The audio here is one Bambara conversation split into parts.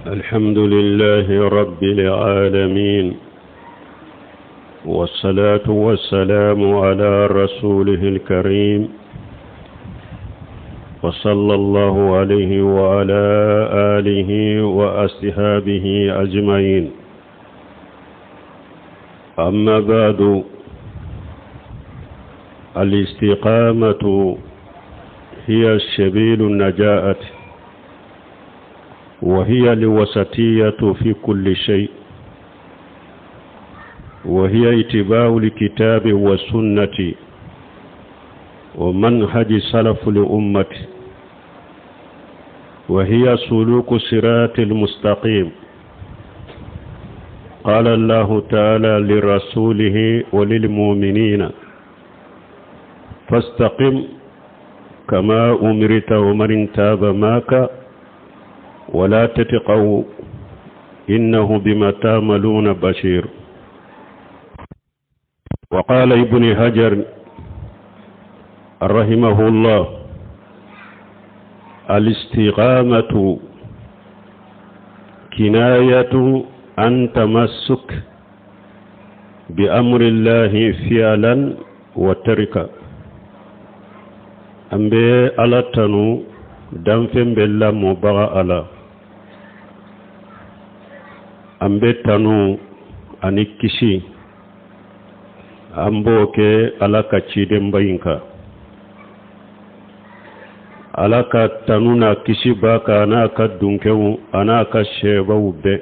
الحمد لله رب العالمين والصلاة والسلام على رسوله الكريم وصلى الله عليه وعلى آله وأصحابه أجمعين أما بعد الاستقامة هي سبيل النجاة وهي الوسطية في كل شيء وهي اتباع الكتاب والسنة ومنهج سلف الأمة وهي سلوك صراط المستقيم قال الله تعالى لرسوله وللمؤمنين فاستقم كما أمرت ومن تاب معك ولا تتقوا إنه بما تعملون بشير وقال ابن هجر رحمه الله الاستقامة كناية عن تمسك بأمر الله فعلا وتركا an bɛ ala tanu danfɛn bɛɛ lamɔbaga ala an bɛ tanu ani kisi an b'o kɛ ala ka cidenba in kan ala ka tanu n'a kisi b'a kan a n'a ka dunkew a n'a ka sɛbaw bɛɛ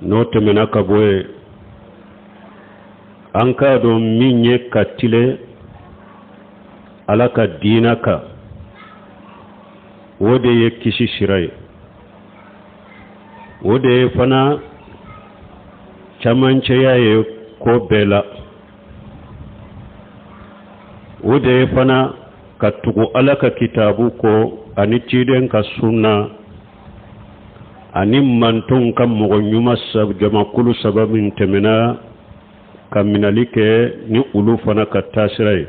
n'o tɛmɛna ka bɔ yen an k'a dɔn min ye ka tilen ala ka diina kan o de ye kisi sira ye o de ye fana camancɛya ye ko bɛɛ la o de ye fana ka tugu ala ka kitabu kɔ ani ciden ka sunna ani mantonw ka mɔgɔ ɲuman jamakulu saba min tɛmɛna ka minali kɛ ni olu fana ka taasira ye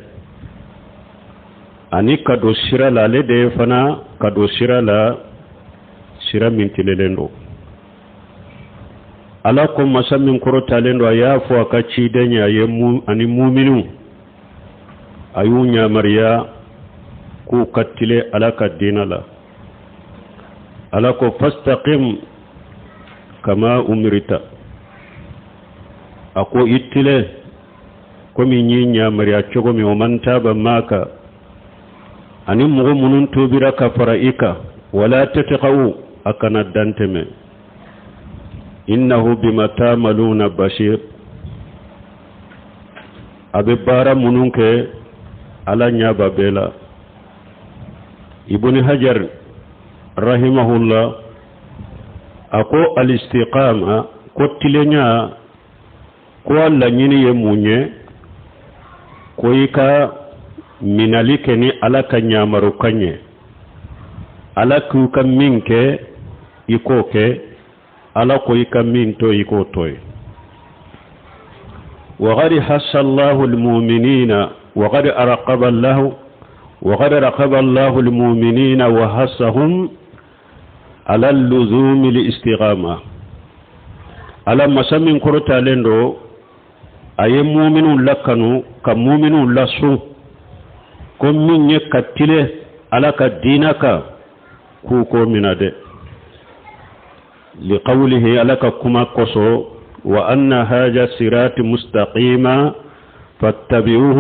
ani ka don sira la ale de ye fana ka don sira la sira min tilelen don ala ko masa min kɔrɔtalen don a y'a fɔ a ka ciden ye a ye ani muminiw a y'u yamariya k'u ka tilen ala ka diina la ala ko fastaqim kama umirita a ko i tilen komi n y'i yamariya cogo min wa man taba maka ani mɔgɔ minnu tubira ka fara i kan wala tatagaw a kana dantɛmɛ innahu bima tamaluna basir a bɛ baara minnu kɛ ala ɲɛ b'a bɛɛ la ibuni hajar rahimahullah a ko alistiqama ko tilenya ko a laɲini ye mun ye ko i ka minali kɛ ni ala ka ɲamarukan ye ala k'u ka min kɛ i k'o kɛ ala ko i ka min to i k'o to ye وقد حث الله المؤمنين وقد أرقب الله وقد رقب الله المؤمنين وحثهم على اللزوم الاستقامة على مسمين كرتا لندو أي مؤمن لكنو كمؤمن لسو كم من يكتله على كدينك كوكو من ده لقوله لك كما قصو وأن هذا صراط مستقيما فاتبعوه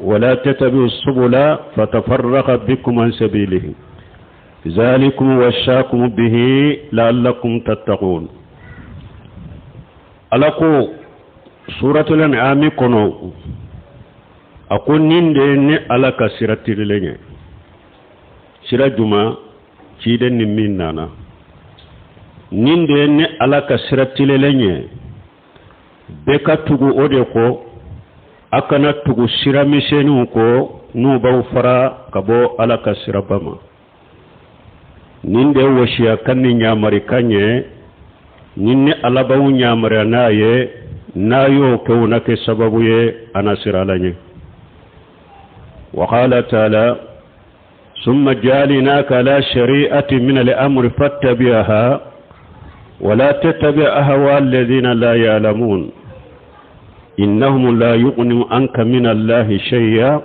ولا تتبعوا السبل فتفرق بكم عن سبيله ذلكم وشاكم به لعلكم تتقون alako suratul an'am kɔnɔ a ko nin de ye ne ala ka sira tirilen ye sira juma ciden ni min nana nin de ye ne ala ka sira tilelen ye bɛɛ ka tugu o de kɔ a kana tugu sira misɛnninw kɔ n'u b'aw fara ka bɔ ala ka siraba ma nin de ye wasiyakan ni ɲamarikan ye ni ne ala b'aw ɲamariya n'a ye n'a y'o kɛ o na kɛ sababu ye a na siran ala ɲɛ wa qala taala. ثم جعلناك على شريعة من الأمر فاتبعها ولا تتبع أهواء الذين لا يعلمون إنهم لا يغنوا عنك من الله شيئا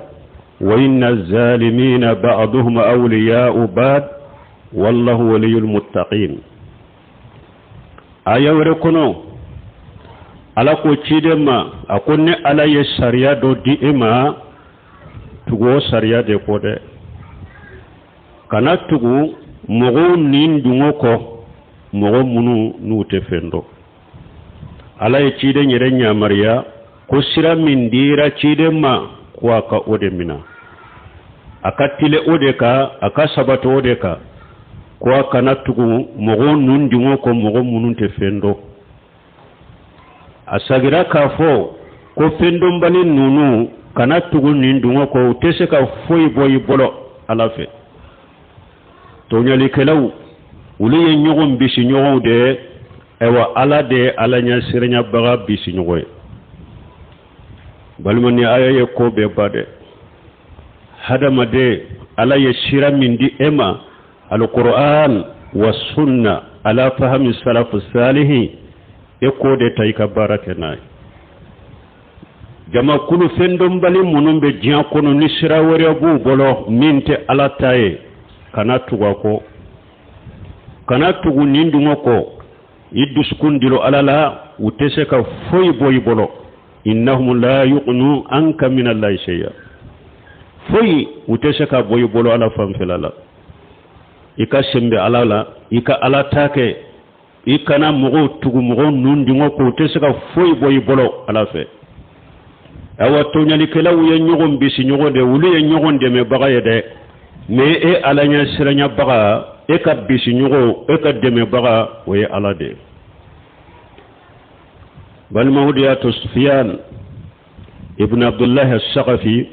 وإن الظالمين بعضهم أولياء بعض والله ولي المتقين. Aya wɛrɛ kɔnɔ, Ala ko ciden ma, a ko ne Ala ye sariya dɔ di e ma, tugu o sariya de kɔ dɛ, kana tugu mɔgɔw nin dungɔ kɔ, mɔgɔ minnu n'u tɛ fɛn dɔn. Ala ye ciden yɛrɛ ɲamariya ko sira min dira ciden ma, ko a ka o de mina, a ka tile o de kan, a ka sabati o de kan, ko a kana tugu mɔgɔw nun dungɔ kɔ, mɔgɔ minnu tɛ fɛn dɔn. A sagira k'a fɔ ko fɛndɔnbali ninnu, kana tugu nin dungɔ kɔ, u tɛ se ka foyi bɔ i bolo Ala fɛ. Tɔɲɔlikɛlaw, olu ye ɲɔgɔn bisi ɲɔgɔnw de ye. Ayiwa, Ala de ye Ala ɲɛsiranyabaga bisi ɲɔgɔn ye. Balima, ni aya ye ko bɛɛ ba dɛ. Hadamaden, Ala ye sira min di e ma, alquran wa sunna ala fahami salafu salihi, e k'o de ta i ka baara kɛ n'a ye. Jamakulu fɛndɔnbali minnu bɛ diɲɛ kɔnɔ, ni sira wɛrɛ b'u bolo min tɛ Ala ta ye, kana tugu a kɔ, kana tugu nin dungɔ kɔ. I dusukun dilo Ala la, u tɛ se ka foyi bɔ i bolo. Innahum la yughnu anka min allahi shay'a, foyi u tɛ se ka bɔ i bolo Ala fanfɛla la. I ka sɛnbɛ Ala la, i ka Ala ta kɛ, i kana mɔgɔw tugu, mɔgɔw nun dungɔ kɔ, u tɛ se ka foyi bɔ i bolo Ala fɛ. Awa, tɔɲalikɛlaw ye ɲɔgɔn bisi ɲɔgɔn de, olu ye ɲɔgɔn dɛmɛbaga ye dɛ. Mais e Ala ɲɛ siranyabaga, e ka bisi ɲɔgɔn, e ka dɛmɛbaga, o ye Ala de ye. Balimaw de y'a to Sufiyan ibn Abdullahi as-Saqafi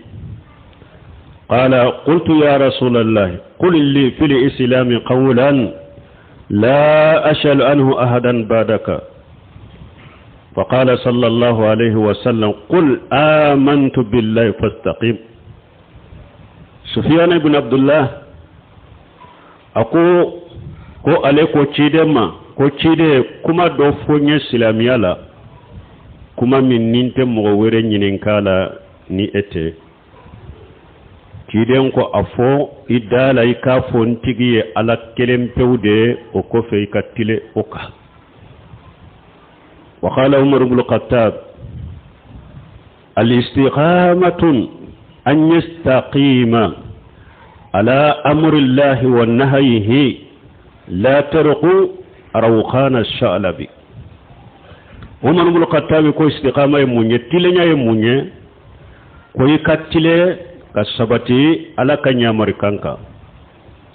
قال: قلت يا رسول الله، قل لي في الإسلام قولا لا أسأل عنه أحدا بعدك. فقال صلى الله عليه وسلم: قل آمنت بالله فاستقم. سفيان بن عبد الله أكو ko ale ko ciden ma ko ciden, kuma dɔ fɔ n ye silamɛya la, kuma min ni n tɛ mɔgɔ wɛrɛ ɲininka la ni e tɛ. Ciden ko a fɔ i da la, i k'a fɔ n tigi ye Ala kelen pewu de ye, o kɔfɛ i ka tile o kan. وقال عمر بن الخطاب: الاستقامة أن يستقيم على أمر الله ونهيه لا ترق روخان الثعلب. Umar ibn Khattab ko istiqama ye mun ye, tilenya ye mun ye? Ko i ka tile ka sabati Ala ka ɲamarikan kan.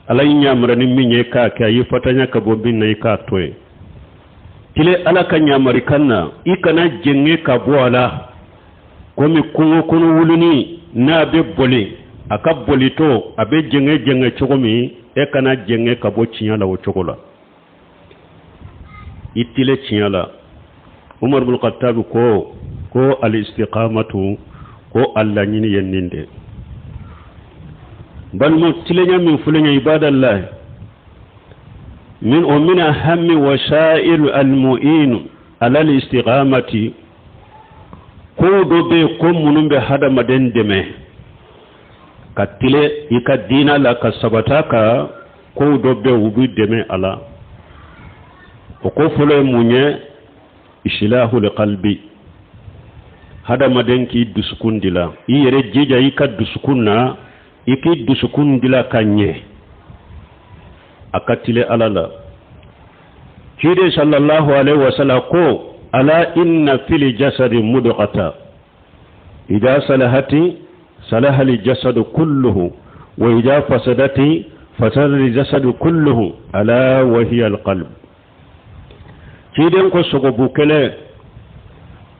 Ala y'i ɲamara ni min ye, k'a kɛ. A y'i fatanya ka bɔ min na, i k'a to yen. Tile Ala ka ɲamarikan na, i kana jɛngɛ ka bɔ a la komi kungo kɔnɔ wuluni, n'a bɛ boli, a ka bolitɔ a bɛ jɛngɛ jɛngɛ cogo min, e kana jɛngɛ ka bɔ tiɲɛ la o cogo la. I tile tiɲɛ la. Umar bin Khattab ko al istiqamatu, ko a laɲini ye nin de. Balima, tilenya min filɛ ye, ibadallah, min o min ahami wasailu almu'inu ala al-istiqamati, ko dɔ bɛ yen ko minnu bɛ hadamaden dɛmɛ ka tile i ka diina la ka sabata ka, kow dɔ bɛ yen, u b'i dɛmɛ a la. O ko fɔlɔ ye mun ye? Islahul qalbi. Hadamaden k'i dusukun dila, i yɛrɛ jija i ka dusukun na, i k'i dusukun dila ka ɲɛ, a ka tile Ala la. Ciden sallallahu alaihi wasallam ko: ala inna fil jasadi mudghata idha salahati salaha al jasadu kulluhu wa idha fasadati fasada al jasadu kulluhu, ala wa hiya al qalb. Ciden ko sogobu kɛlɛ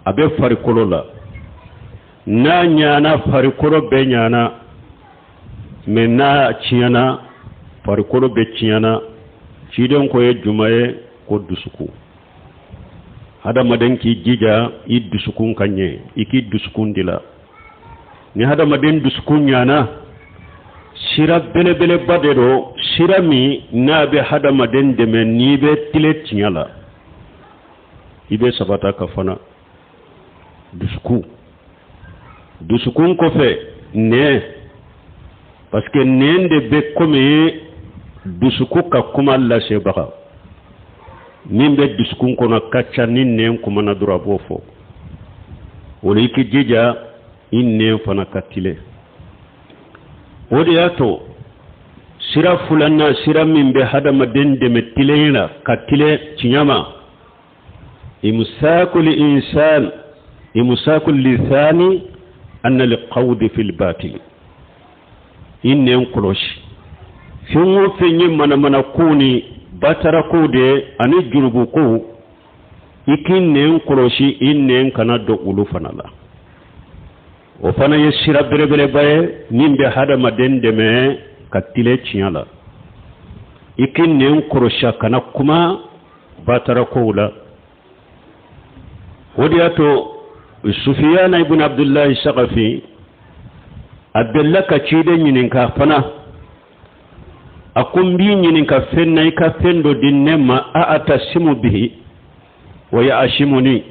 a bɛ farikolo la, n'a ɲana, farikolo bɛɛ ɲana, mais n'a tiɲɛna, farikolo bɛɛ tiɲɛna. Ciden ko ye juma ye? Ko dusukun. Hadamaden k'i jija i dusukun ka ɲɛ, i k'i dusukun dila. Ni hadamaden dusukun ɲana, Sira belebeleba de don, sira min n'a bɛ hadamaden dɛmɛ n'i bɛ tilen tiɲɛ la, i bɛ sabata ka fana dusukun. Dusukun kɔfɛ, nɛn, parce que nɛn de bɛ komi dusukun ka kuma lasebaga. Min bɛ dusukun kɔnɔ ka ca, ni nɛn kumana dɔrɔn, a b'o fɔ. O la, i k'i jija i nɛn fana ka tilen. O de y'a to sira filanan, sira min bɛ hadamaden dɛmɛ tilen la, ka tilen tiɲɛ ma, imsakul insan, imsakul lisani anil qawli fil batil. I nɛn kɔlɔsi. Fɛn o fɛn ye manamana kow ni batara kow de ye ani jurubu kow, i k'i nɛn kɔlɔsi, i nɛn kana don olu fana la. O fana ye sira belebeleba ye min bɛ hadamaden dɛmɛ ka tilen tiɲɛ la. I k'i nɛn kɔlɔsi a kana kuma batara kow la. O de y'a to Sufiyana ibn Abdullahi Sakafi, a delila ka ciden ɲininka fana. A ko: n b'i ɲininka fɛn na, i ka fɛn dɔ di ne ma, a'tasimu bihi wa ya'simuni.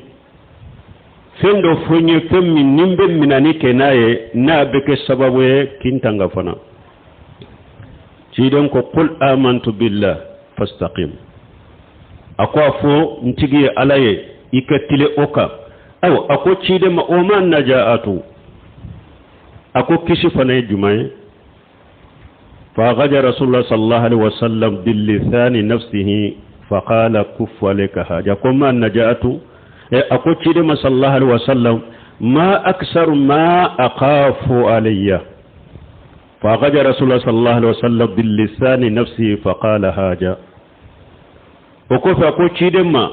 Fɛn dɔ fɔ n ye, fɛn min ni n bɛ minani kɛ n'a ye, n'a bɛ kɛ sababu ye k'i n tanga fana. Ciden ko: qul amantu billah fastaqim. A ko a fɔ n tigi ye Ala ye, i ka tilen o kan. Ayiwa, a ko ciden ma: o ma najaatu? A ko kisi fana ye jumɛn ye? فأخذ رسول الله صلى الله عليه وسلم باللسان نفسه فقال: كف عليك هذا. ما النجاة؟ أكو تشيدما صلى الله عليه وسلم: ما أكثر ما أخاف علي. فأخذ رسول الله صلى الله عليه وسلم باللسان نفسه فقال: هذا. O kɔfɛ, a ko ciden ma,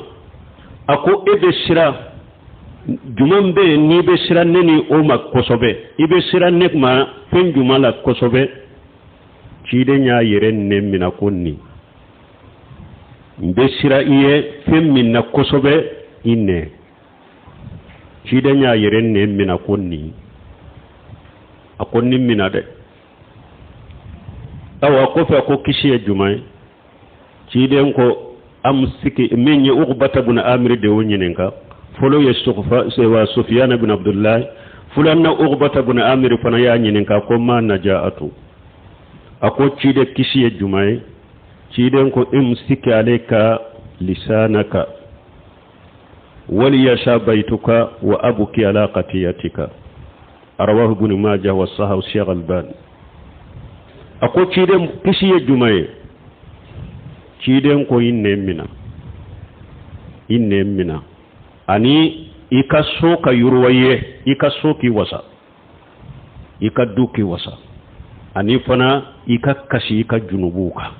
a ko e bɛ siran jumɛn bɛ yen n'i bɛ siran ne ni o ma kosɛbɛ? I bɛ siran ne ma fɛn jumɛn la kosɛbɛ? Ciden y'a yɛrɛ nɛn minɛ ko nin: n bɛ siran i ye fɛn min na kosɛbɛ, i nɛn. Ciden y'a yɛrɛ nɛn minɛ ko nin. A ko nin minɛ dɛ. Awa, kɔfɛ a ko kisi ye jumɛn ye? Ciden ko amsiki. Min ye Ugubata buna Amiri de y'o ɲininka. Fɔlɔ ye Sufiyana bin Abdullahi, filanan Ugubata buna Amiri fana y'a ɲininka ko ma najaatu? A ko ciden, kisi ye jumɛn ye? Ciden ko: imsiki alayka lisanaka waliyasha baytuka wa abuki ala qatiyatika. Rawahu ibn Majah wa sahahu Sheikh Albani. A ko ciden, kisi ye jumɛn ye? Ciden ko: i nɛn mina, i nɛn mina, ani i ka so ka yiriwa ye, i ka so k'i wasa, i ka du k'i wasa, ani fana i ka kasi i ka junubuw kan.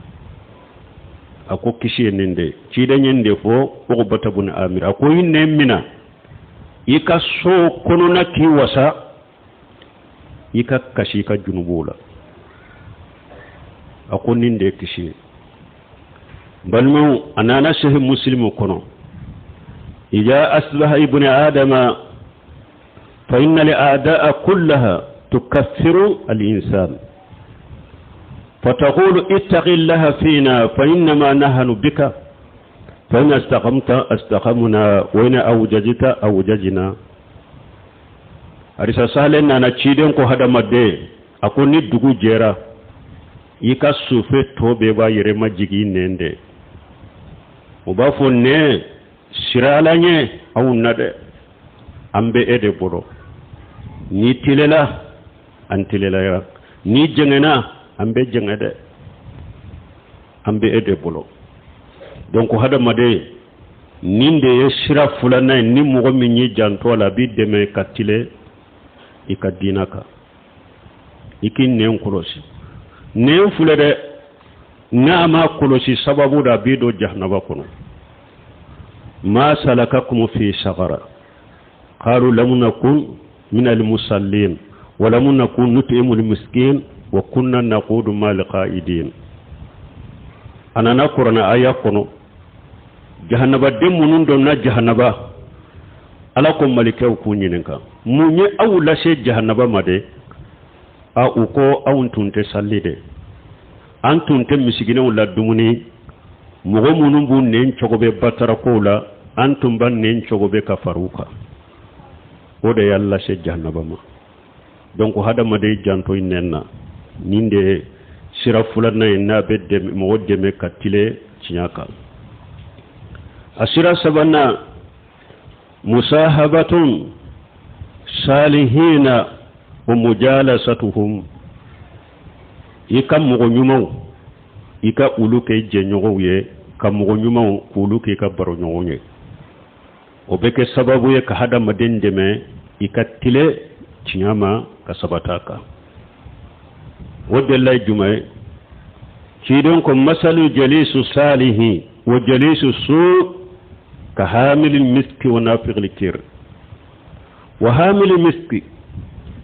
A ko kisi ye nin de. Ciden ye nin de fɔ Ugubata bun Amir. A ko i nɛn mina, i ka so kɔnɔna k'i wasa, i ka kasi i ka junubuw la. A ko nin de ye kisi ye. Balimaw, a nana Sahih Muslimu kɔnɔ: ida asbaha ibni adama fa inna li a'da'a kullaha tukaffiru al-insan فتقول: اتق الله فينا فإنما نحن بك، فإن استقمت استقمنا وإن اعوججت اعوججنا. Hadisa salen nana, ciden ko hadamaden, a ko ni dugu jɛra, i ka sufe tɔ bɛɛ b'a yɛrɛ ma jigin nɛn de. O b'a fɔ: nɛn, sira Ala ɲɛ anw na dɛ, an bɛ e de bolo. N'i tilela, an tilela. N'i jɛngɛnna, an bɛ jɛngɛ dɛ, an bɛ e de bolo. Donc hadamaden, nin de ye sira filanan ye. Ni mɔgɔ min y'i janto a la, a b'i dɛmɛ ka tilen i ka diina kan. I k'i nɛn kɔlɔsi. Nɛn filɛ dɛ, n'a ma kɔlɔsi, sababu da a b'i don jahanaba kɔnɔ. Ma salakakum fi sagara? Qalu lam nakun min almusallin wa lam nakun nut'imu almiskin wa kunna naqudu ma alqa'idin. A nana kuranɛ aya kɔnɔ, jahanabaden minnu donna jahanaba, Ala ko malikɛw k'u ɲininka: mun ye aw lase jahanaba ma de? A u ko anw tun tɛ sali dɛ, an tun tɛ misiginɛw ladumuni, mɔgɔ minnu b'u nɛn cogobe batarakow la, an tun b'an nɛn cogobe ka far'u kan, o de y'an lase jahanaba ma. Donc hadamaden janto i nɛn na. Nin de ye sira filanan ye n'a bɛ mɔgɔ dɛmɛ ka tilen tiɲɛ kan. A sira sabanan, musahabatun salihina wa mujalasatuhum. I ka mɔgɔ ɲumanw, i ka olu kɛ jɛɲɔgɔnw ye, ka mɔgɔ ɲumanw k'olu k'i ka baroɲɔgɔn ye. O bɛ kɛ sababu ye ka hadamaden dɛmɛ i ka tilen tiɲɛ ma ka sabata kan. O delila ye jumɛn ye? Ciden ko masalu jalisu salihi wa jalisu su ka hamili miski wa nafiqil kir. Wa hamili miski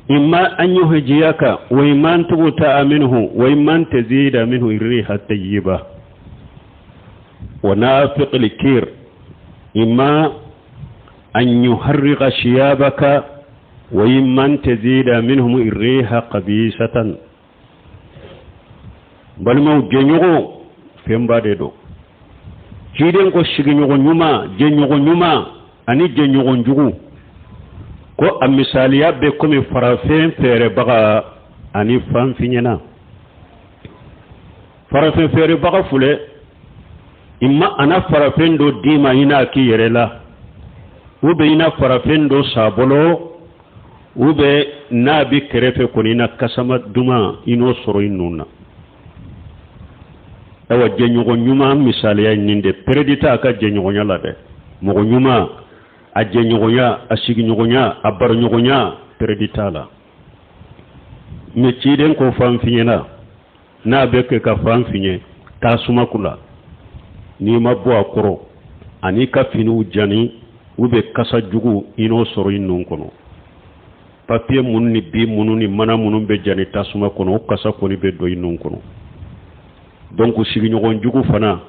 imma an yuhjiyaka wa imma an tubta'a minhu wa imma an tazida minhu riha tayyiba. Wa nafiqil kir imma an yuharriqa shiyabaka wa imma an tazida minhum riha qabisatan. Balimaw, jɛɲɔgɔn fɛnba de don. Ciden ko sigiɲɔgɔn ɲuman, jɛɲɔgɔn ɲuman ani jɛɲɔgɔn jugu, ko a misaliya bɛ komi farafin feerebaga ani fanfiɲɛna. Farafin feerebaga filɛ, imma a na farafin dɔ d'i ma i n'a k'i yɛrɛ la, ou bien i na farafin dɔ san a bolo, ou bien n'a bɛ kɛrɛfɛ kɔni i na kasama duman i n'o sɔrɔ i nun na. Ayiwa, jɛɲɔgɔn ɲuman misaliya ye nin de. Pɛrɛdi t'a ka jɛɲɔgɔnya la dɛ. Mɔgɔ ɲuman, a jɛɲɔgɔnya, a sigiɲɔgɔnya, a baroɲɔgɔnya, pɛrɛdi t'a la. Mɛ ciden ko fan fiɲɛna, n'a bɛ kɛ ka fan fiɲɛ tasuma kula, n'i ma bɔ a kɔrɔ ani ka finiw jani u bɛ kasa jugu i n'o sɔrɔ i nun kɔnɔ. Papiye minnu ni bin minnu ni mana minnu bɛ jani tasuma kɔnɔ, o kasa kɔni bɛ don i nun kɔnɔ. Donc sigiɲɔgɔn jugu fana,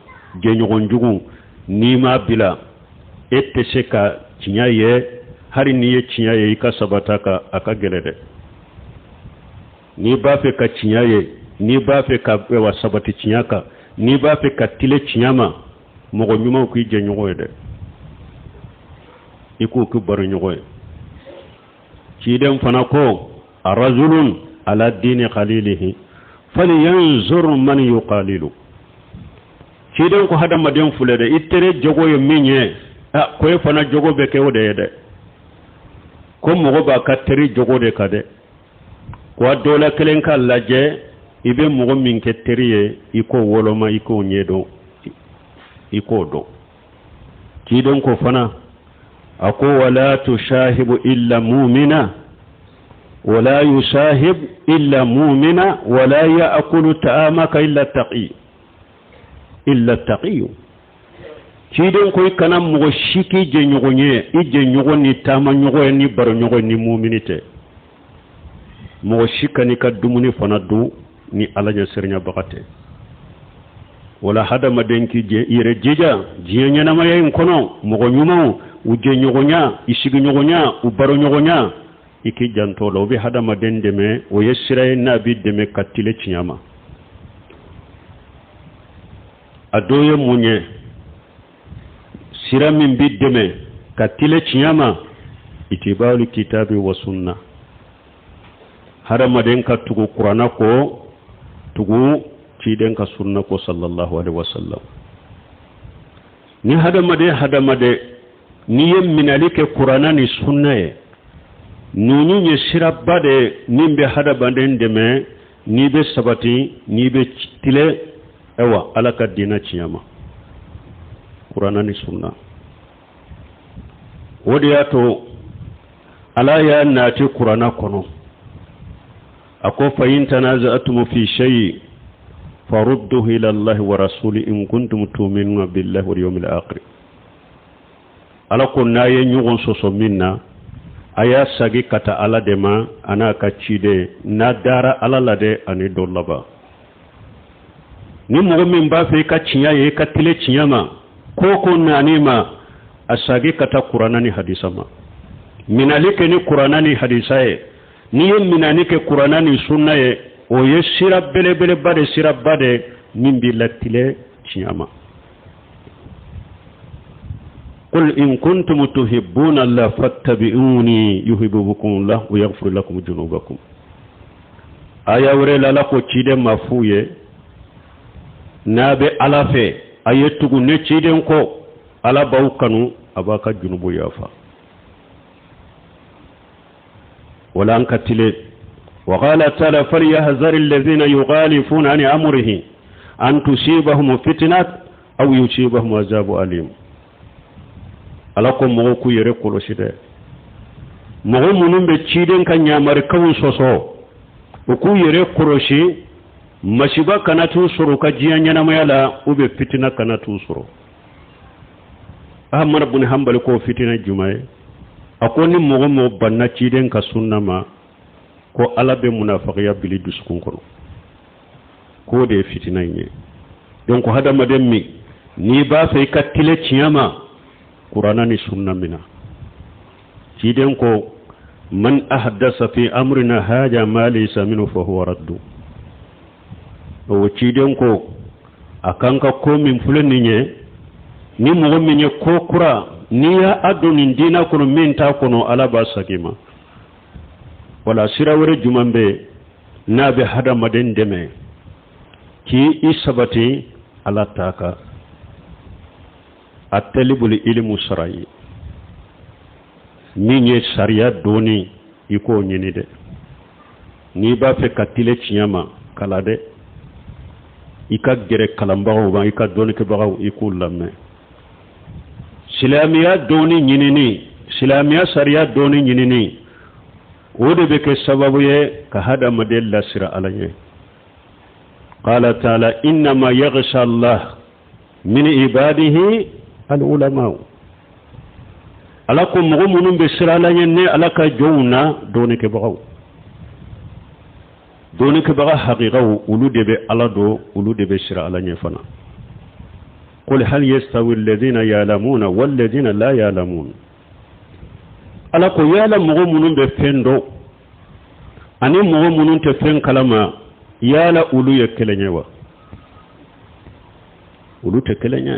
jɛɲɔgɔn jugu, n'i m'a bila, e tɛ se ka tiɲɛ ye. Hali n'i ye tiɲɛ ye, i ka sabata ka a ka gɛlɛ dɛ. N'i b'a fɛ ka tiɲɛ ye, n'i b'a fɛ ka wa sabati tiɲɛ kan, n'i b'a fɛ ka tilen tiɲɛ ma, mɔgɔ ɲumanw k'i jɛɲɔgɔn ye dɛ, i k'u k'i baroɲɔgɔn ye. Ciden fana ko arajulun ala dini khalilihi falyanzur man yuqalilu. Ciden ko hadamaden filɛ dɛ, i tere jogo ye min ye, a ko e fana jogo bɛ kɛ o de ye dɛ. Ko mɔgɔ b'a ka teri jogo de kan dɛ. Ko a dɔ la kelen k'a lajɛ, i bɛ mɔgɔ min kɛ teri ye, i k'o woloma, i k'o ɲɛdɔn, i k'o dɔn. Ciden ko fana, a ko wala tushahibu illa mumina wala yusahib illa mumina wala ya'kulu ta'amaka illa taqi illa taqiyu. Ciden ko i kana mɔgɔ si k'i jɛɲɔgɔn ye, i jɛɲɔgɔn ni taamaɲɔgɔn ye ni baroɲɔgɔn ni mumini tɛ. Mɔgɔ si kan'i ka dumuni fana dun ni Ala ɲɛsiranyabaga tɛ. Wala hadamaden k'i yɛrɛ jija diɲɛ ɲɛnamaya in kɔnɔ, mɔgɔ ɲumanw u jɛɲɔgɔnya, i sigiɲɔgɔnya, u baroɲɔgɔnya, i k'i janto la. O bɛ hadamaden dɛmɛ, o ye sira ye n'a b'i dɛmɛ ka tilen tiɲɛ ma. A dɔ ye mun ye? Sira min b'i dɛmɛ ka tilen tiɲɛ ma, itibaalu kitabi wa sunna. Hadamaden ka tugu kuranna kɔ, tugu ciden ka sunna kɔ sallallahu alaihi wasallam. Ni hadamaden n'i ye minɛli kɛ kuranna ni sunna ye, ninnu ye siraba de ye min bɛ hadamaden dɛmɛ n'i bɛ sabati, n'i bɛ tilen ayiwa Ala ka diinɛ tiɲɛ ma, kuranna ni sunna. O de y'a to Ala y'a nati kuranna kɔnɔ, a ko fa in tanaza'tum fi shay farudduhu ila Allahi wa rasuli in kuntum tu'minuna billahi wal yawmil akhir. Ala ko n'a ye ɲɔgɔn sɔsɔ min na, a y'a sagi ka taa Ala de ma a n'a ka ciden, n'a dara Ala la dɛ ani dɔ laban. Ni mɔgɔ min b'a fɛ i ka tiɲɛ ye, i ka tilen tiɲɛ ma, ko ko nani ma, a sagi ka taa kuranna ni hadisa ma. Minali kɛ ni kuranna ni hadisa ye. N'i ye minani kɛ kuranna ni sunna ye, o ye sira belebeleba de, siraba de min b'i latilen tiɲɛ ma. Qul in kuntum tuhibbuna Allah fattabi'uni yuhibbukum Allah wa yaghfir lakum junubakum. Aya wɛrɛ la, Ala ko ciden m'a f'u ye, n'a bɛ Ala fɛ, a ye tugu ne ciden kɔ, Ala b'aw kanu, a b'a ka junubu yafa. Wala an ka tilen. وقال تعالى فليحذر الذين يخالفون عن أمره أن تصيبهم فتنة أو يصيبهم عذاب أليم. Ala ko mɔgɔw k'u yɛrɛ kɔlɔsi dɛ, mɔgɔ minnu bɛ ciden ka ɲamarikanw sɔsɔ, u k'u yɛrɛ kɔlɔsi, masiba kana t'u sɔrɔ u ka diɲɛ ɲɛnamaya la, u bɛ fitina kana t'u sɔrɔ. Ahmad bin Hanbali ko fitina jumɛn ye? A ko ni mɔgɔ mɔgɔ banna ciden ka sunna ma, ko Ala bɛ munafagiya bili dusukun kɔnɔ, k'o de ye fitina in ye. Donc hadamaden min n'i b'a fɛ i ka tile tiɲɛ ma, kuranna ni sunna mina. Ciden ko man ahdasa fi amrina haja ma laysa minhu fa huwa raddu. O ciden ko a kan ka ko min filɛ nin ye, ni mɔgɔ min ye ko kura n'i y'a don nin diina kɔnɔ min t'a kɔnɔ, Ala b'a segin ma. Wala sira wɛrɛ jumɛn bɛ yen n'a bɛ hadamaden dɛmɛ k'i i sabati Ala ta kan? A talibul ilimu sara ye min ye, sariya dɔnni, i k'o ɲini dɛ. N'i b'a fɛ ka tile tiɲɛ ma, kala dɛ, i ka gɛrɛ kalanbagaw ma, i ka dɔnnikɛbagaw, i k'u lamɛn. Silamɛya dɔnni ɲinini, silamɛya sariya dɔnni ɲinini, o de bɛ kɛ sababu ye ka hadamaden lasira Ala ɲɛ. Qala taala innama yaghsha Allah min ibadihi al ulama. Ala ko mɔgɔ minnu bɛ siran Ala ɲɛ ne Ala ka jɔnw na, dɔnnikɛbagaw, dɔnnikɛbaga hakikaw, olu de bɛ Ala dɔn, olu de bɛ siran Ala ɲɛ fana. Qul hal yastawi alladhina ya'lamuna walladhina la ya'lamun. Ala ko yala mɔgɔ minnu bɛ fɛn dɔn ani mɔgɔ minnu tɛ fɛn kalama, yala olu ye kelen ye wa? Olu tɛ kelen ye.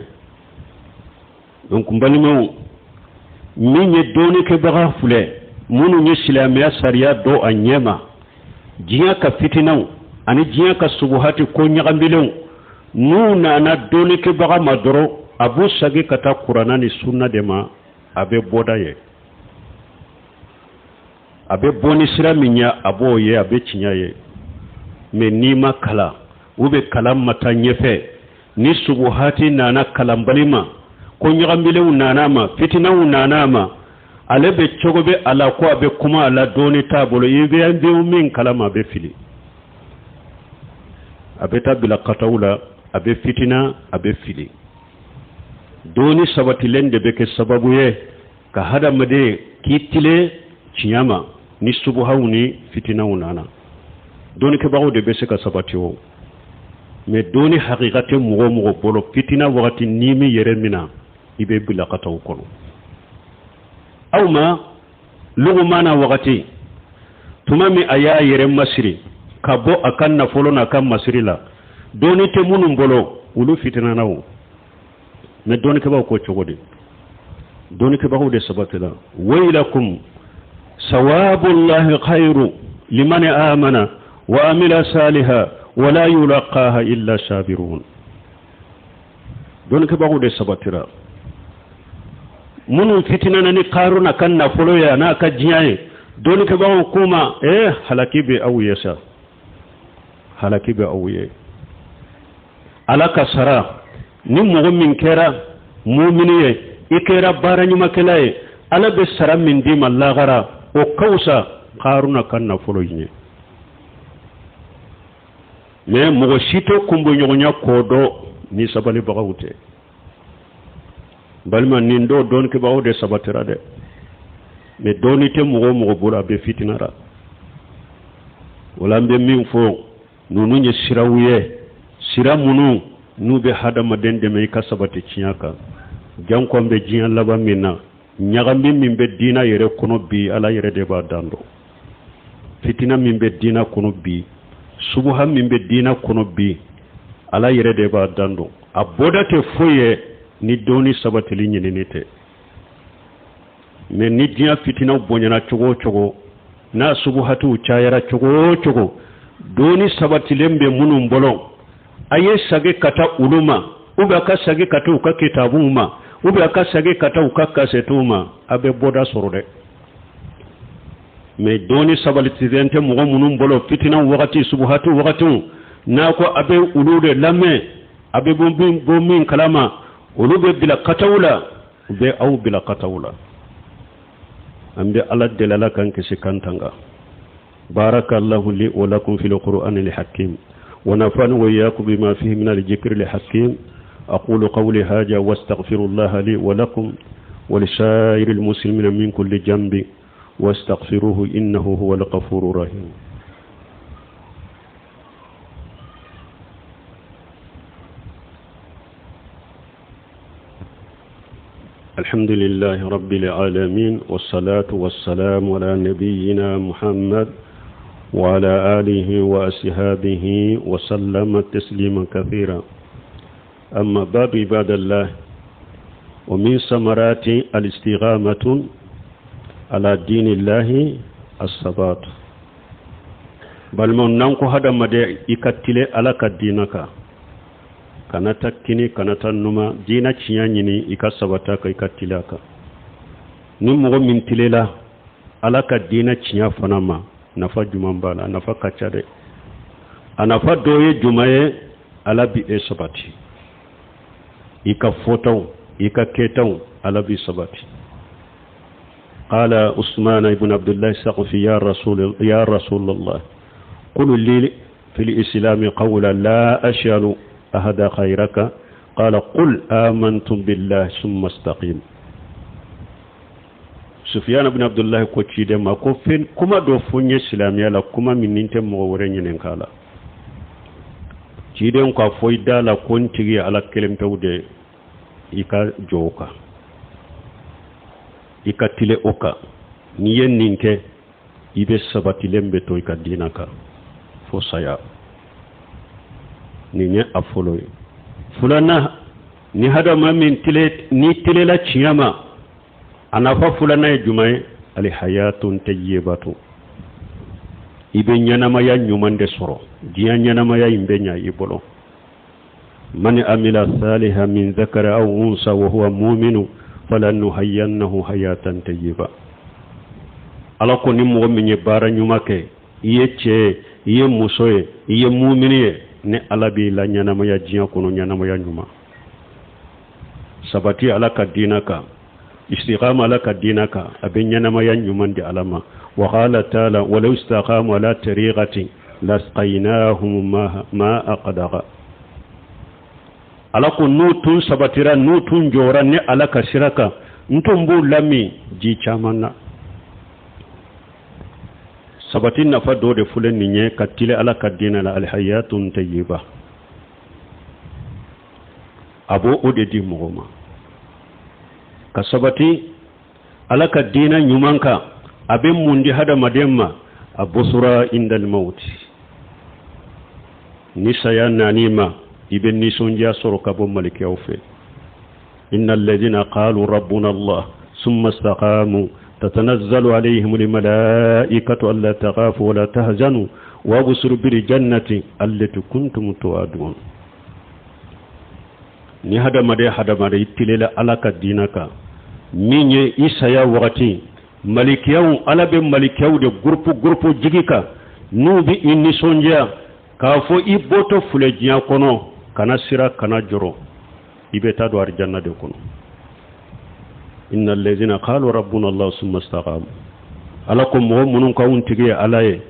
Donc n balimaw, min ye dɔnnikɛbaga filɛ, minnu ye silamɛya sariya dɔn a ɲɛ ma, diɲɛ ka fitinaw ani diɲɛ ka subuhati ko ɲagamilenw, n'u nana dɔnnikɛbaga ma dɔrɔn, a b'u sagi ka taa kuranna ni sunna de ma. A bɛ bɔda ye, a bɛ bɔ ni sira min ye, a b'o ye, a bɛ tiɲɛ ye. Mais n'i ma kalan, u bɛ kalan ma taa ɲɛfɛ, ni subuhati nana kalanbali ma, ko ɲagamilenw nana ma, fitinaw nana ma, ale bɛ cogo bɛ a la ko a bɛ kuma a la, dɔɔni t'a bolo, i bɛ min kalama, a bɛ fili, a bɛ taa bila kataw la, a bɛ fitina, a bɛ fili. Dɔɔni sabatilen de bɛ kɛ sababu ye ka hadamaden k'i tilen tiɲɛ ma ni subuhaw ni fitinaw nana. Dɔɔnikɛbagaw de bɛ se ka sabati o. Mais dɔɔni hakika tɛ mɔgɔ o mɔgɔ bolo, fitina wagati n'i min yɛrɛ mina, i bɛ bila ka taa o kɔnɔ. Aw ma Lugumana wagati tuma min a y'a yɛrɛ masiri ka bɔ a ka nafolo n'a ka masiri la, dɔɔni tɛ minnu bolo, olu fitinana o. Mais dɔɔnikɛbagaw ko cogo di? Dɔɔnikɛbagaw de sabatila. Wailakum sawabullahi khairu liman amana wa amila saliha wala yulaqaha illa sabirun. Dɔɔnikɛbagaw de sabatira. Minnu fitinana ni Karuna ka nafolo ye, a n'a ka diɲɛ ye, dɔɔnikɛbagaw k'u ma halaki bɛ aw ye sa, halaki bɛ aw ye. Ala ka sara ni mɔgɔ min kɛra mumini ye, i kɛra baara ɲumankɛla ye, Ala bɛ sara min d'i ma lahara, o ka fisa Karuna ka nafolo in ye. Mais mɔgɔ si tɛ kunbɔɲɔgɔnya ko dɔn ni sabalibagaw tɛ. Balima, nin dɔw dɔnnikɛbagaw de sabatira dɛ. Mais dɔnni tɛ mɔgɔ o mɔgɔ bolo, a bɛ fitina la. Wala an bɛ min fɔ, ninnu ye siraw ye, sira minnu n'u bɛ hadamaden dɛmɛ i ka sabati tiɲɛ kan. Janko an bɛ diɲɛ laban min na, ɲagami min bɛ diinɛ yɛrɛ kɔnɔ bi, Ala yɛrɛ de b'a dan dɔn. Fitina min bɛ diina kɔnɔ bi, subuha min bɛ diina kɔnɔ bi, Ala yɛrɛ de b'a dan dɔn. A bɔda tɛ foyi ye ni dɔnni sabatili ɲinini tɛ. Mais ni diɲɛ fitinaw bonyana cogo o cogo, n'a subuhatiw cayara cogo o cogo, dɔnni sabatilen bɛ minnu bolo, a ye sagi ka taa olu ma, ou bien a ka sagi ka taa u ka kitabuw ma, ou bien a ka sagi ka taa u ka kasɛtiw ma, a bɛ bɔda sɔrɔ dɛ. Mais dɔnni sabatilen tɛ mɔgɔ minnu bolo, fitinaw wagati, subuhati wagatiw, n'a ko a bɛ olu de lamɛn, a bɛ bɔ min kalama, olu bɛ bila kataw la, u bɛ aw bila kataw la. An bɛ Ala deli, Ala k'an kisi k'an tanga. Barakallahu li wa lakum fil qur'ani al hakim wa nafa'ani wa iyyakum bima fihi min al dhikri al hakim. Aqulu qawli hadha wa astaghfirullaha li wa lakum wa li sa'iril muslimina min kulli janbi wastaghfiruhu innahu huwal ghafurur rahim. الحمد لله رب العالمين والصلاة والسلام على نبينا محمد وعلى آله وأصحابه وسلم تسليما كثيرا. أما بعد، عباد الله، ومن ثمرات الاستقامة على دين الله الثبات. Balimaw, n'an ko hadamaden i ka tile Ala ka diina kan, kana ta kini, kana ta numa, diina tiɲɛ ɲini, i ka sabata kan, i ka tile a kan. Ni mɔgɔ min tilela Ala ka diina tiɲɛ fana ma, nafa juman b'a la? A nafa ka ca dɛ. A nafa dɔ ye juman ye? Ala bi e sabati, i ka fɔtaw, i ka kɛtaw, Ala bi sabati. قال عثمان بن عبد الله الثقفي: يا رسول الله، قل لي في الإسلام قولا لا أسأل أحدا غيرك. قال: قل آمنت بالله ثم استقم. Sufiyana bin Abdullahi ko ciden ma ko fen kuma dɔ fɔ n ye silamɛya la, kuma min ni n tɛ mɔgɔ wɛrɛ ɲininka la. Ciden k'a fɔ i da la ko n tigi ye Ala kelen pewu de, i ka jɔ o kan, i ka tile o kan. N'i ye nin kɛ, i bɛ sabatilen bɛ to i ka diina kan fo saya. Nin ye a fɔlɔ ye. Filanan, ni hadama min tile, ni tilela tiɲɛ ma, a nafa filanan ye jumɛn ye? Alihayatun tayyibatu, i bɛ ɲɛnamaya ɲuman de sɔrɔ. Diɲɛ ɲɛnamaya in bɛ ɲa i bolo. Man amila salihan min zakara aw unsa wa huwa mu'minu falanuhayyannahu hayatan tayyiba. Ala ko ni mɔgɔ min ye baara ɲuman kɛ, i ye cɛ ye, i ye muso ye, i ye mumini ye, ni Ala b'i la ɲɛnamaya diɲɛ kɔnɔ ɲɛnamaya ɲuman. Sabati Ala ka diina kan, istiqama Ala ka diina kan, a bɛ ɲɛnamaya ɲuman di Ala ma. Wa qala ta'ala: walaw istaqamu ala tariqati lasqaynahum ma'a qadaqa. Ala ko n'u tun sabatira, n'u tun jɔra ni Ala ka sira kan, n tun b'u lami ji caman na. Sabati nafa dɔ de filɛ nin ye, ka tile Ala ka diinɛ la, alihayatun tayyiba, a b'o o de di mɔgɔ ma. Ka sabati Ala ka diinɛ ɲuman kan, a bɛ mun di hadamaden ma? A busura indal mawti, ni saya nani ma, i bɛ nisɔndiya sɔrɔ ka bɔ malikiyaw fɛ. Inna alladhina qalu rabbuna Allah summa istaqamu tatanazzalu alayhim almalaikatu alla takhafu wala tahzanu wa absiru bil jannati allati kuntum tu'adun. Ni hadamaden i tilela Ala ka diina kan, min ye i saya wagati, malikiyaw, Ala bɛ malikiyaw de groupe groupe jigi kan, n'u bɛ i nisɔndiya k'a fɔ i bɔtɔ filɛ diɲɛ kɔnɔ, kana sira, kana jɔrɔ, i bɛ taa don arijanna de kɔnɔ. Inna allazina qalu rabbuna Allah summa istaqamu. Ala ko mɔgɔ minnu k'anw tigi ye Ala ye,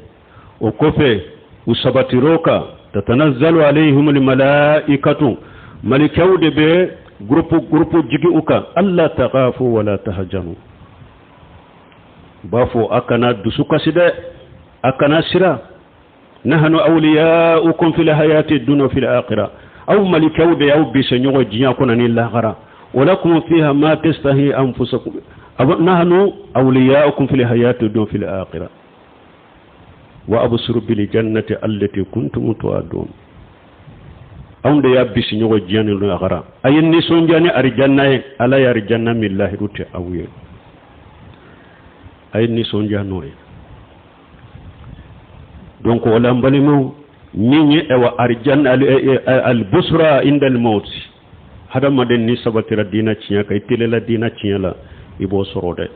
o kɔfɛ u sabatir'o kan, tatanazzalu alayhim almalaikatu, malikaw de bɛ groupe groupe jigi u kan, alla takhafu wala tahzanu, u b'a fɔ a kana dusu kasi dɛ, a kana sira, nahnu awliyaukum fil hayati dunya fil akhirah, aw malikaw de y'aw biseɲɔgɔn diɲɛ kɔnɔ ni lahara, walakum fiha ma tastahi anfusakum, nahnu awliyaukum fil hayati dunya fil akhirah. Wa absiru bil jannati allati kuntum tu'adun. Anw de y'a bisi ɲɔgɔn diɲɛ ni lahara. A ye nisɔndiya ni arijanna ye, Ala ye arijanna min lahidu ta aw ye, a ye nisɔndiya n'o ye. Donc o la, n balimaw, min ye ɛwa arijanna albusra inda almaut, hadamaden ni sabatira diina tiɲɛ kan, i telela diina tiɲɛ la, i b'o sɔrɔ dɛ.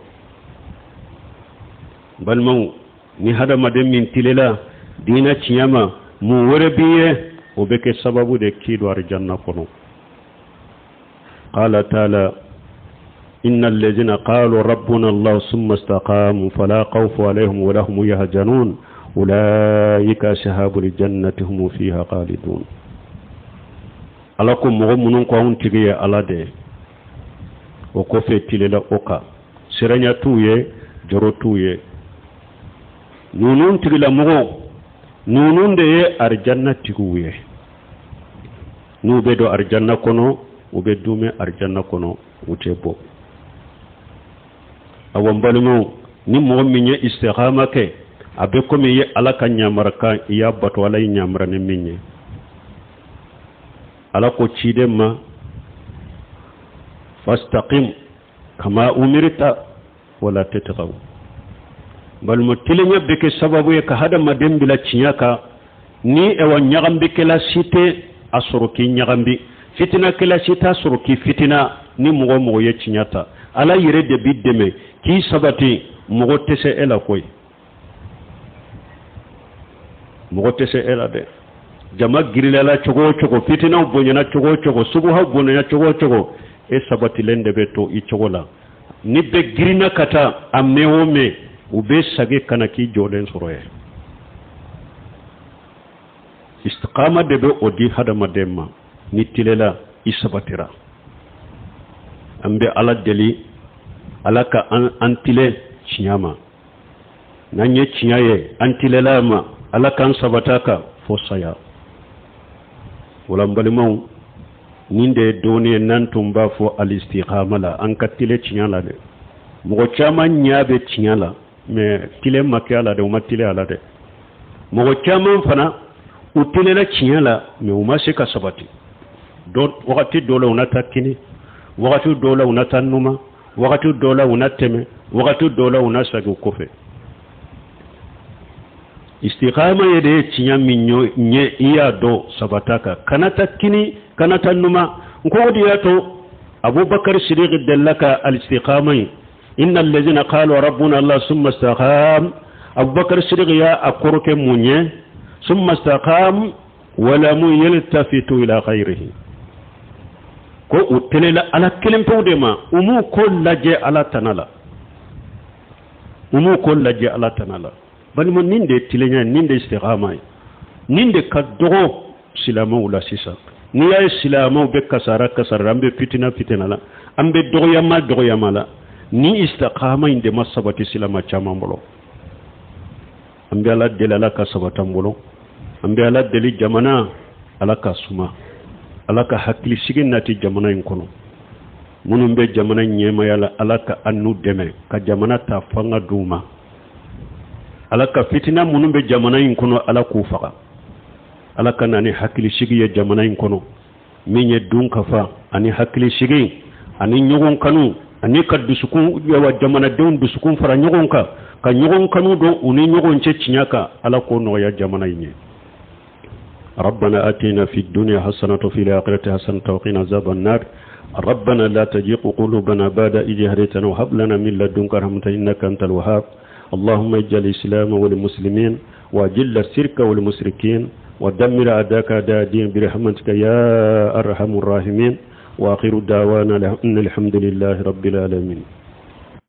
Balimaw, ni hadamaden min tilela diina tiɲɛ ma, mun wɛrɛ b'i ye? O bɛ kɛ sababu de k'i don arijanna kɔnɔ. قال تعالى: إن الذين قالوا ربنا الله ثم استقاموا فلا خوف عليهم ولا هم يحزنون أولئك أصحاب الجنة هم فيها خالدون. Ala ko mɔgɔ minnu ko anw tigi ye Ala de ye, o kɔfɛ tilela o kan, siranya t'u ye, jɔrɔ t'u ye, ninnu tigilamɔgɔw, ninnu de ye arijanna tigiw ye. N'u bɛ don arijanna kɔnɔ, u bɛ dumɛ arijanna kɔnɔ, u tɛ bɔ. Awa, n balimaw, ni mɔgɔ min ye istikama kɛ, a bɛ komi i ye Ala ka ɲamarakan, i y'a bato Ala ye ɲamara ni min ye. Ala ko ciden ma: fastaqim kama umirta wala tatghaw. Balima, tilenya bɛ kɛ sababu ye ka hadamaden bila tiɲɛ kan. Ni ɛwa ɲagambikɛla si tɛ a sɔrɔ k'i ɲagambi, fitinakɛla si t'a sɔrɔ k'i fitina. Ni mɔgɔ mɔgɔ ye tiɲɛ ta, Ala yɛrɛ de b'i dɛmɛ k'i sabati. Mɔgɔ tɛ se e la koyi, mɔgɔ tɛ se e la dɛ. Jama girilala cogo o cogo, fitinaw bonyana cogo o cogo, suguhaw bonyana cogo o cogo, e sabatilen de bɛ to i cogo la. Ni bɛɛ girinna ka taa, a mɛn o mɛn, u bɛ sagi ka na k'i jɔlen sɔrɔ yen. Istiqama de bɛ o di hadamaden ma. Ni tilela, i sabatira. An bɛ Ala deli, Ala ka an tilen tiɲɛ ma. N'an ye tiɲɛ ye, an tilela ma, Ala k'an sabata kan fo saya. Wala, n balimaw, nin de ye dɔɔni ye n'an tun b'a fɔ alistiqama la. An ka tile tiɲɛ la dɛ. Mɔgɔ caman ɲɛ bɛ tiɲɛ la, mais tile ma kɛ a la dɛ, u ma tile a la dɛ. Mɔgɔ caman fana, u tilela tiɲɛ la, mais u ma se ka sabati. Wagati dɔw la, u na taa kini, wagati dɔw la, u na taa numa, wagati dɔw la, u na tɛmɛ, wagati dɔw la, u na segin kɔfɛ. Istiqama ye de ye tiɲɛ min ɲɛ, i y'a dɔn, sabata kan, kana taa kini, kana taa numa. N ko o de y'a to Abubakar Sidiki delila ka alistiqama ye: inna allazina qalu rabbuna Allah summa istaqam. Abubakar Sidiki y'a a kɔrɔkɛ mun ye? Summa istaqam walamu yaltafitu ila ghayrihi. Ko u telela Ala kelen pewu de ma, u m'u ko lajɛ Ala tana la, u m'u ko lajɛ Ala tana la. Balima, nin de ye tilenya ye, nin de ye istiqama ye, nin de ka dɔgɔ silamɛw la sisan. N'i y'a ye silamɛw bɛ kasara kasara, an bɛ fitina fitina la, an bɛ dɔgɔyama dɔgɔyama la, ni istiqama in de ma sabati silamɛ caman bolo. An bɛ Ala deli, Ala ka sabati an bolo. An bɛ Ala deli, jamana, Ala ka suma, Ala ka hakilisigi nati jamana in kɔnɔ. Minnu bɛ jamana ɲɛmaya la, Ala ka an n'u dɛmɛ ka jamana ta fanga d'u ma. Ala ka fitina minnu bɛ jamana in kɔnɔ, Ala k'u faga. Ala ka na ni hakilisigi ye jamana in kɔnɔ. Min ye dun ka fa ani hakilisigi ani ɲɔgɔn kanu ani ka dusukun wa jamanadenw dusukun fara ɲɔgɔn kan, ka ɲɔgɔn kanu don u ni ɲɔgɔn cɛ tiɲɛ kan, Ala k'o nɔgɔya jamana in ye. ربنا آتنا في الدنيا حسنة وفي الآخرة حسنة وقنا عذاب النار. ربنا لا تزغ قلوبنا بعد إذ هديتنا وهب لنا من لدنك رحمة إنك أنت الوهاب. اللهم اجعل الإسلام والمسلمين، وأذل الشرك والمشركين، ودمر أعداءك أعداء الدين برحمتك يا أرحم الراحمين. وآخر دعوانا أن الحمد لله رب العالمين.